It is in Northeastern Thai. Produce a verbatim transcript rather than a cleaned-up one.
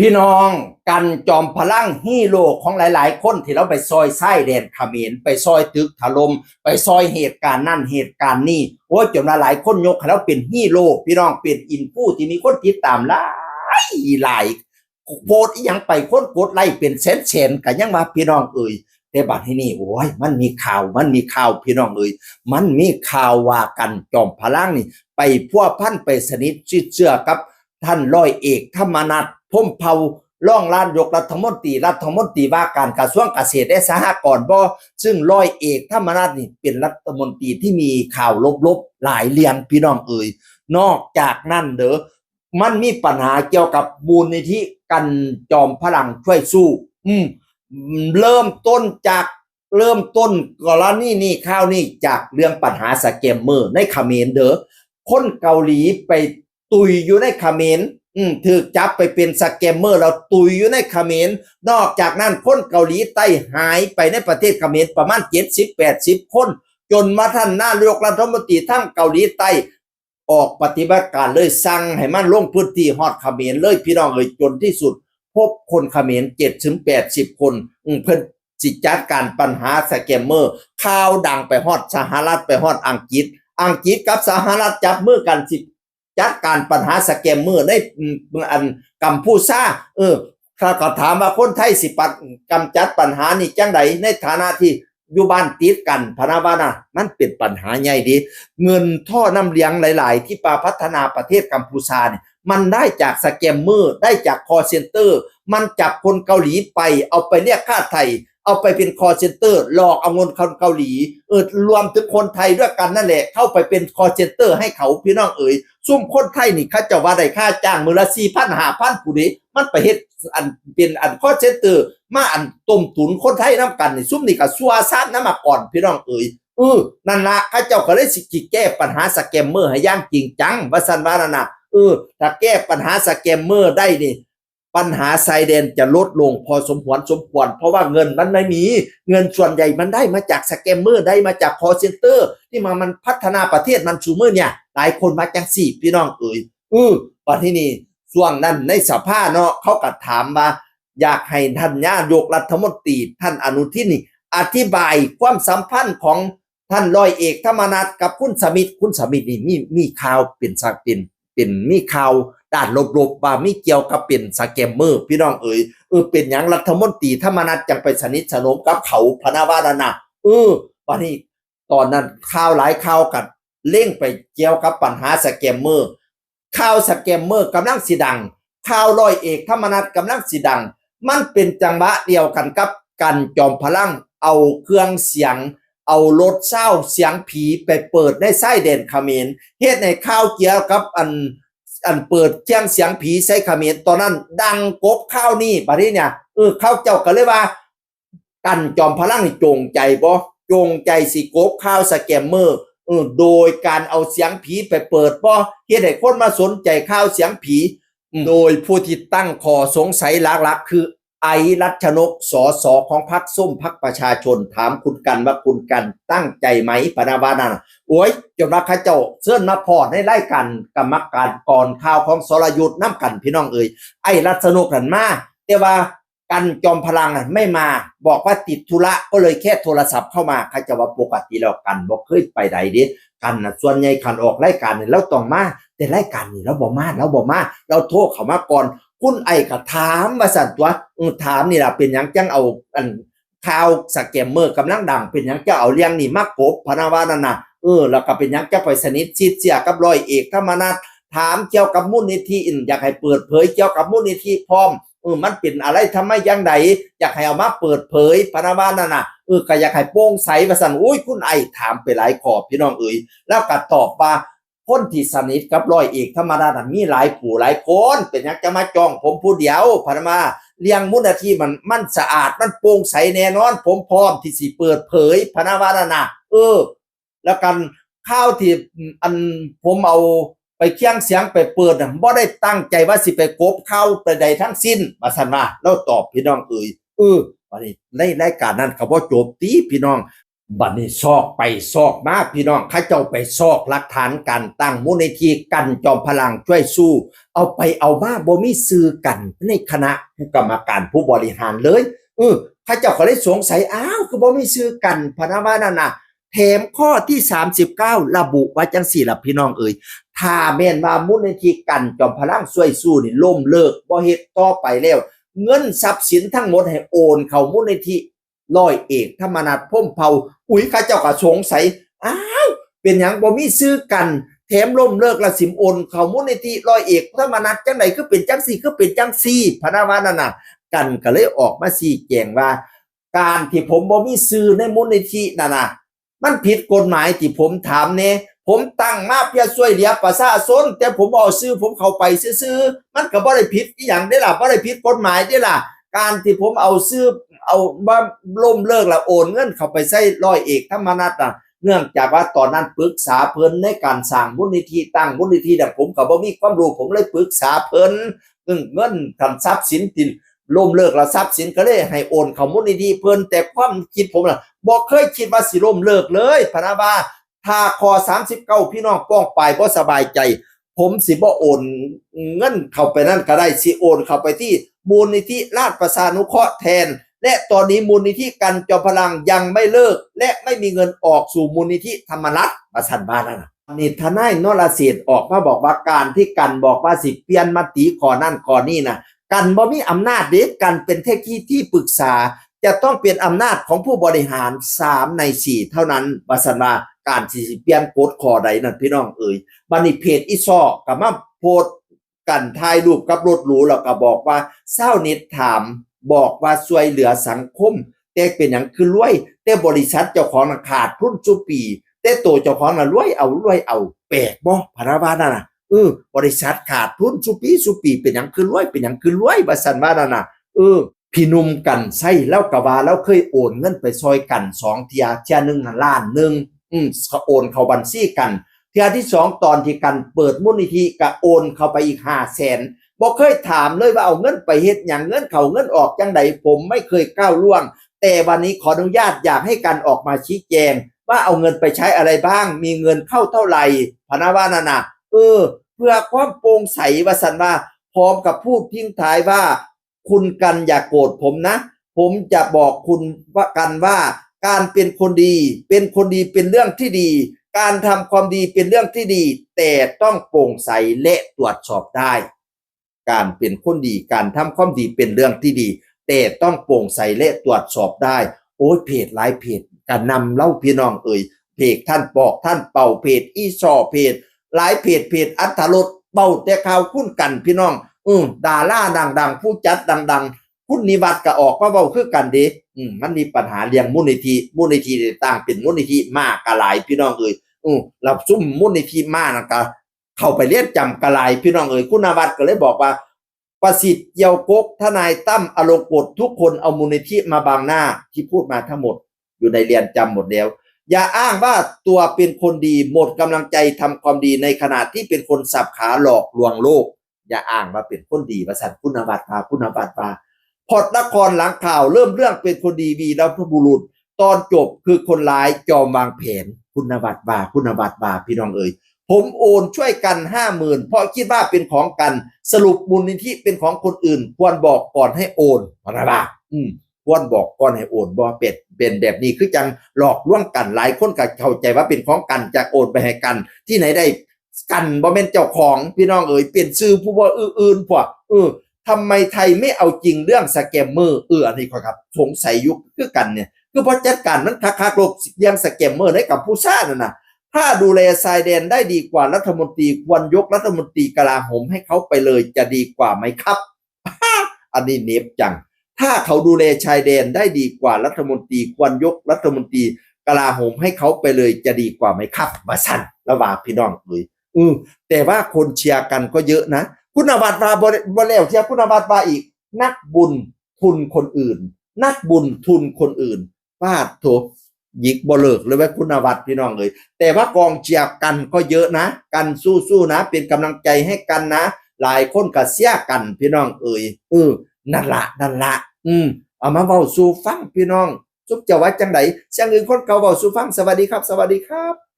พี่น้อง กันจอมพลังฮีโร่ของหลายๆคนที่ลาวไปซอยชายแดนเขมร ไปซอยตึกถล่ม ไปซอยเหตุการณ์นั่นเหตุการณ์นี่ โอ้ย จนว่าหลายคนยกให้ลาวเป็นฮีโร่ พี่น้อง เป็นอินฟูที่มีคนติดตามหลายหลาย โพสต์อีหยังไปคนกดไลค์เป็นแสนๆ ก็ยังว่า พี่น้องเอ๋ย แต่บัดนี้นี่ โอ้ย มันมีข่าว มันมีข่าว พี่น้องเอ๋ย มันมีข่าวว่ากันจอมพลังนี่ ไปพัวพันไปสนิทชิดเชื่อกับท่านร้อยเอกธรรมนัส พรหมเผ่า รองนายกรัฐมนตรี รัฐมนตรีว่าการกระทรวงเกษตรและสหกรณ์บ่ ซึ่งร้อยเอกธรรมนัสนี่เป็นรัฐมนตรีที่มีข่าวลบๆหลายเรื่อง พี่น้องเอ๋ย นอกจากนั้นเด้อ มันมีปัญหาเกี่ยวกับมูลนิธิกันจอมพลังช่วยสู้ อืม เริ่มต้นจาก เริ่มต้นกรณีนี้ ข่าวนี้จากเรื่องปัญหาสแกมเมอร์ในเขมรเด้อ คนเกาหลีไปตุยอยู่ในเขมร อืม ถูกจับไปเป็นสแกมเมอร์แล้วตุยอยู่ในเขมร นอกจากนั้นคนเกาหลีใต้หายไปในประเทศเขมรประมาณเจ็ดสิบแปดสิบคน จนมาท่านนายกรัฐมนตรีทางเกาหลีใต้ ออกปฏิบัติการเลย สั่งให้มันลงพื้นที่ฮอดเขมรเลย พี่น้องเอ๋ย จนที่สุดพบคนเขมรเจ็ดถึงแปดสิบคน อืม เพิ่นสิจัดการปัญหาสแกมเมอร์ ข่าวดังไปฮอดสหรัฐ ไปฮอดอังกฤษ อังกฤษกับสหรัฐจับมือกันสิจัดการปัญหาสแกมเมอร์ใน อืม อันกัมพูชา เออ เขาก็ถามว่าคนไทยสิปัด กำจัดปัญหานี้จั่งใด ในฐานะที่อยู่บ้านติดกัน พะนะว่านะ มันเป็นปัญหาใหญ่เด้ เงินท่อน้ำเลี้ยงหลายๆ ที่มาพัฒนาประเทศกัมพูชาเนี่ย มันได้จากสแกมเมอร์ ได้จากคอลเซ็นเตอร์ มันจับคนเกาหลีไป เอาไปเรียกค่าไถ่ เอาไปเป็นคอลเซ็นเตอร์ หลอกเอาเงินคนเกาหลี เออ รวมถึงคนไทยด้วยกันนั่นแหละ เข้าไปเป็นคอลเซ็นเตอร์ให้เขา พี่น้องเอ๋ย ซุมคนไทยนี่เขาเจ้าว่าได้ค่าจ้างมื้อละสี่พัน ห้าพัน ผู้เด้ มันไปเฮ็ดอันเป็นอันคอลเซ็นเตอร์ มาอันต้มตุ๋นคนไทยนำกันนี่ ซุมนี่ก็ซัวซ่านนำมาก่อน พี่น้องเอ๋ย เออ นั่นละ เขาเจ้าก็เลยสิแก้ปัญหาสแกมเมอร์ให้อย่างจริงจัง ว่าซั่นว่านั่นน่ะ เออ ถ้าแก้ปัญหาสแกมเมอร์ได้นี่ ปัญหาชายแดนจะลดลงพอสมควรสมควร เพราะว่าเงินมันไม่มี เงินส่วนใหญ่มันได้มาจากสแกมเมอร์ ได้มาจากคอลเซ็นเตอร์ ที่มามันพัฒนาประเทศมันซุมื้อเนี่ย หลายคนว่าจั่งซี้ พี่น้องเอ๋ย เออ บัดทีนี้ ช่วงนั้นในสภาเนาะ เขาก็ถามว่า อยากให้ท่านนายกรัฐมนตรี ท่านอนุทินนี่ อธิบายความสัมพันธ์ของท่านร้อยเอกธรรมนัสกับคุณสมิทธิ์ คุณสมิทธิ์นี่มี มีข่าวเป็นสัก เป็น เป็น มีข่าวด้านลบๆ ว่ามีเกี่ยวกับเป็นสแกมเมอร์ พี่น้องเอ๋ย เออ เป็นหยังรัฐมนตรีธรรมนัสจั่งไปสนิทสนมกับเขา พะนะว่านั่นน่ะ เออ บัดนี้ ตอนนั้นข่าวหลายข่าวก็เล็งไปเกี่ยวกับปัญหาสแกมเมอร์ ข่าวสแกมเมอร์กำลังสิดัง ข่าวร้อยเอกธรรมนัสกำลังสิดัง มันเป็นจังหวะเดียวกันกับกันจอมพลังเอาเครื่องเสียง เอารถซาวเสียงผีไปเปิดในชายแดนเขมร เฮ็ดให้ข่าวเกี่ยวกับอัน อันเปิดเครื่องเสียงผีใส่เขมร ตอนนั้นดังกบข่าวนี้ บัดนี้เนี่ย เออ เขาเจ้าก็เลยว่า กันจอมพลังนี่จงใจบ่ จงใจสิกบข่าวสแกมเมอร์ เออ โดยการเอาเสียงผีไปเปิดบ่ เฮ็ดให้คนมาสนใจข่าวเสียงผี อืม โดยผู้ที่ตั้งข้อสงสัยหลักๆ คือ ไอซ์ รัชนก สส ของพรรคส้ม พรรคประชาชน ถามคุณกันว่าคุณกันตั้งใจไหม พะนะว่านั่นน่ะ โอ้ย จนว่าเขาเจ้าเชิญมาพ้อในรายการกรรมการก่อนข่าวของสรยุทธนำกัน พี่น้องเอ๋ย ไอซ์ รัชนกนั่นมา แต่ว่า กันจอมพลังน่ะไม่มา บอกว่าติดธุระ ก็เลยแค่โทรศัพท์เข้ามา เขาเจ้าว่าปกติแล้วกันบ่เคยไปใดเด้ กันน่ะส่วนใหญ่คันออกรายการนี่ลาวต้องมา แต่รายการนี่ลาวบ่มา ลาวบ่มา ลาวโทรเข้ามาก่อน คุณไอก็ถามว่าซั่นตั๊ว เออ ถามนี่ล่ะ เป็นหยังจั่งเอาอันข่าวสแกมเมอร์กำลังดัง เป็นหยังจั่งเอาเรื่องนี้มากบ พะนะว่านั่นน่ะ เออ แล้วก็เป็นหยังจั่งไปสนิทชิดเชื่อกับร้อยเอกธรรมนัส ถามเกี่ยวกับมูลนิธิ อยากให้เปิดเผยเกี่ยวกับมูลนิธิพร้อม เออ มันเป็นอะไร ทำไม จั่งใด อยากให้เอามาเปิดเผย พะนะว่านั่นน่ะ เออ ก็อยากให้โปร่งใสว่าซั่น โอ้ย คุณไอถามไปหลายข้อ พี่น้องเอ๋ย ลาวก็ตอบว่า คนที่สนิทกับร้อยเอกธรรมนัสน่ะมีหลายผู้หลายคน เป็นหยังจะมาจ้องผมผู้เดียว พะนะว่า เรื่องมูลนิธิมัน มันสะอาด มันโปร่งใสแน่นอน ผมพร้อมที่สิเปิดเผย พะนะว่านั่นน่ะ เออ แล้วกันข่าวที่ อัน ผมเอาไปเคียงเสียงไปเปิดน่ะ บ่ได้ตั้งใจว่าสิไปกบข่าวไปใดทั้งสิ้น ว่าซั่นว่า ลาวตอบ พี่น้องเอ๋ย เออ บัดนี้ในรายการนั้นก็บ่จบติ พี่น้อง บัดนี้ซอกไปซอกมาพี่น้อง เขาเจ้าไปซอกหลักฐานการตั้งมูลนิธิกันจอมพลังช่วยสู้ เอาไปเอามาบ่มีชื่อกันในคณะผู้กรรมการผู้บริหารเลย เออ เขาเจ้าก็เลยสงสัย อ้าว คือบ่มีชื่อกัน พะนะว่านั่นน่ะ แถมข้อที่สามสิบเก้าระบุว่าจังซี่ล่ะพี่น้องเอ๋ย ถ้าแม่นว่ามูลนิธิกันจอมพลังช่วยสู้นี่ล้มเลิก บ่เฮ็ดต่อไปแล้ว เงินทรัพย์สินทั้งหมดให้โอนเข้ามูลนิธิร้อยเอกธรรมนัส พรหมเผ่า อุ๊ย เขาเจ้าก็สงสัย อ้าว เป็นหยังบ่มีชื่อกัน แถมล้มเลิกแล้วสิโอนเข้ามูลนิธิร้อยเอกธรรมนัสจังใด คือเป็นจังซี่ คือเป็นจังซี่ พะนะว่านั่นน่ะ กันก็เลยออกมาชี้แจงว่า การที่ผมบ่มีชื่อในมูลนิธินั่นน่ะ มันผิดกฎหมายที่ผมถามแน่ ผมตั้งมาเพื่อช่วยเหลือประชาชน แต่ผมเอาชื่อผมเข้าไปซื่อๆ มันก็บ่ได้ผิดอีหยังเด้ล่ะ บ่ได้ผิดกฎหมายเด้ล่ะ การที่ผมเอาชื่อ เอามาล้มเลิกแล้วโอนเงินเข้าไปใส่ร้อยเอกธรรมนัสน่ะ เนื่องจากว่าตอนนั้นปรึกษาเพิ่นในการสร้างมูลนิธิ ตั้งมูลนิธิน่ะ ผมก็บ่มีความรู้ ผมเลยปรึกษาเพิ่น เรื่องเงินกับทรัพย์สินที่ล้มเลิกแล้ว ทรัพย์สินก็เลยให้โอนเข้ามูลนิธิเพิ่น แต่ความคิดผมน่ะ บ่เคยคิดว่าสิล้มเลิกเลย พะนะว่า ถ้าข้อสามสิบเก้า พี่น้องป้องปายบ่สบายใจ ผมสิบ่โอนเงินเข้าไปนั่นก็ได้ สิโอนเข้าไปที่มูลนิธิราชประชานุเคราะห์แทน และตอนนี้มูลนิธิกันจอมพลังยังไม่เลิก และไม่มีเงินออกสู่มูลนิธิธรรมรัตน์ ว่าซั่นว่านั่นน่ะ นี่ทนายนรเศรษฐออกมาบอกว่าการที่กันบอกว่าสิเปลี่ยนมติข้อนั่นข้อนี้น่ะ กันบ่มีอำนาจเด้ กันเป็นแค่ที่ ที่ปรึกษา จะต้องเป็นอำนาจของผู้บริหารสามในสี่เท่านั้น ว่าซั่นว่า การสิ สิเปลี่ยนกฎข้อใดนั่นพี่น้องเอ๋ย บัดนี้เพจอีซ้อก็มาโพสต์กันถ่ายรูปกับรถหรู แล้วก็บอกว่า ชาวเน็ตถาม บอกว่าช่วยเหลือสังคม แต่เป็นหยังคือรวย แต่บริษัทเจ้าของน่ะขาดทุนซุปี แต่โตเจ้าของน่ะรวยเอารวยเอา แปลกบ่ พะนะว่านั่นน่ะ เออ บริษัทขาดทุนซุปีซุปี เป็นหยังคือรวย เป็นหยังคือรวย ว่าซั่นว่านั่นน่ะ เออ พี่หนุ่มกรรชัยลาวก็ว่าลาวเคยโอนเงินไปซอยกันสองเทื่อ เทื่อหนึ่งน่ะล้านหนึ่ง อืม ก็โอนเข้าบัญชีกัน เทื่อที่สองตอนที่กันเปิดมูลนิธิก็โอนเข้าไปอีกห้าแสน บ่เคยถามเลยว่าเอาเงินไปเฮ็ดหยัง เงินเข้าเงินออกจั่งใด ผมไม่เคยก้าวล่วง แต่วันนี้ขออนุญาตอยากให้กันออกมาชี้แจง ว่าเอาเงินไปใช้อะไรบ้าง มีเงินเข้าเท่าไหร่ พะนะว่านั่นน่ะ เออ เพื่อความโปร่งใส ว่าซั่นว่า พร้อมกับพูดทิ้งท้ายว่า คุณกันอย่าโกรธผมนะ ผมจะบอกคุณว่า กันว่า การเป็นคนดี เป็นคนดีเป็นเรื่องที่ดี การทำความดีเป็นเรื่องที่ดี แต่ต้องโปร่งใสและตรวจสอบได้ การเป็นคนดี การทำความดีเป็นเรื่องที่ดี แต่ต้องโปร่งใสและตรวจสอบได้ โอ้ย เพจหลายเพจกะนำเล่าพี่น้องเอ๋ย เพจท่านปอกท่านเป่า เพจอีซ้อ เพจหลายเพจ เพจอรรถรส เป่าแต่ข่าวคุณกันพี่น้อง อืม ดาราดังๆ ผู้จัดดังๆ คุณนิวัฒน์ก็ออกมาเว้าคือกันเด้ อืม มันมีปัญหาเรื่องมูลนิธิ มูลนิธิได้ตั้งเป็นมูลนิธิมากะหลายพี่น้องเอ๋ย อืม แล้วซุมมูลนิธิมานั่นกะ เข้าไปเรือนจำกะหลายพี่น้องเอ๋ย คุณนวัฒน์ก็เลยบอกว่า ประสิทธิ์เจียวกก ทนายตั้มอลงกฎ ทุกคนเอามูลนิธิมาบังหน้า ที่พูดมาทั้งหมดอยู่ในเรือนจำหมดแล้ว อย่าอ้างว่าตัวเป็นคนดี หมดกำลังใจทำความดีในขณะที่เป็นคนสับขาหลอกลวงโลก อย่าอ้างว่าเป็นคนดี ว่าซั่น คุณนวัฒน์ว่า คุณนวัฒน์ว่า พอดนครหลังข่าวเริ่มเรื่องเป็นคนดีวีรบุรุษ ตอนจบคือคนร้ายจอมวางแผน คุณนวัฒน์ว่า คุณนวัฒน์ว่า พี่น้องเอ๋ย ผมโอนช่วยกันห้าหมื่น เพราะคิดว่าเป็นของกัน สรุปมูลนิธิเป็นของคนอื่น ควรบอกก่อนให้โอน พะนะว่า อืม ควรบอกก่อนให้โอน บ่เป็น เป็นแบบนี้คือจั่งหลอกลวงกัน หลายคนก็เข้าใจว่าเป็นของกัน จะโอนไปให้กัน ที่ไหนได้ กันบ่แม่นเจ้าของ พี่น้องเอ๋ย เป็นชื่อผู้บ่อื่นๆ พวก เออ ทำไมไทยไม่เอาจริงเรื่องสแกมเมอร์ เออ อันนี้ข้อยก็สงสัยอยู่คือกันเนี่ย คือบ่จัดการมันคักๆ โลด เรื่องสแกมเมอร์ในกัมพูชานั่นน่ะ ถ้าดูแลชายแดนได้ดีกว่ารัฐมนตรี ควรยกรัฐมนตรีกลาโหมให้เขาไปเลย จะดีกว่าไหมครับ อันนี้เหน็บจัง ถ้าเขาดูแลชายแดนได้ดีกว่ารัฐมนตรี ควรยกรัฐมนตรีกลาโหมให้เขาไปเลย จะดีกว่าไหมครับ ว่าซั่น ลาวว่า พี่น้องเอ๋ย อืม แต่ว่าคนเชียร์กันก็เยอะนะ คุณนวัฒน์ว่าบ่ บ่แล้วเทื่อ คุณนวัฒน์ว่าอีก นักบุญทุนคนอื่น นักบุญทุนคนอื่น ปาดโถ หยิกบ่เลิกเลยเว้ย คุณนวัฒน์ พี่น้องเอ๋ย แต่ว่ากองเชียร์กันก็เยอะนะ กันสู้ๆ นะ เป็นกำลังใจให้กันนะ หลายคนก็เชียร์กัน พี่น้องเอ๋ย เออ นั่นละ นั่นละ อืม เอามาเว้าสู่ฟัง พี่น้อง ซุมเจ้าว่าจั่งใด เสียงอื่นคนเก่าเว้าสู่ฟัง สวัสดีครับ สวัสดีครับ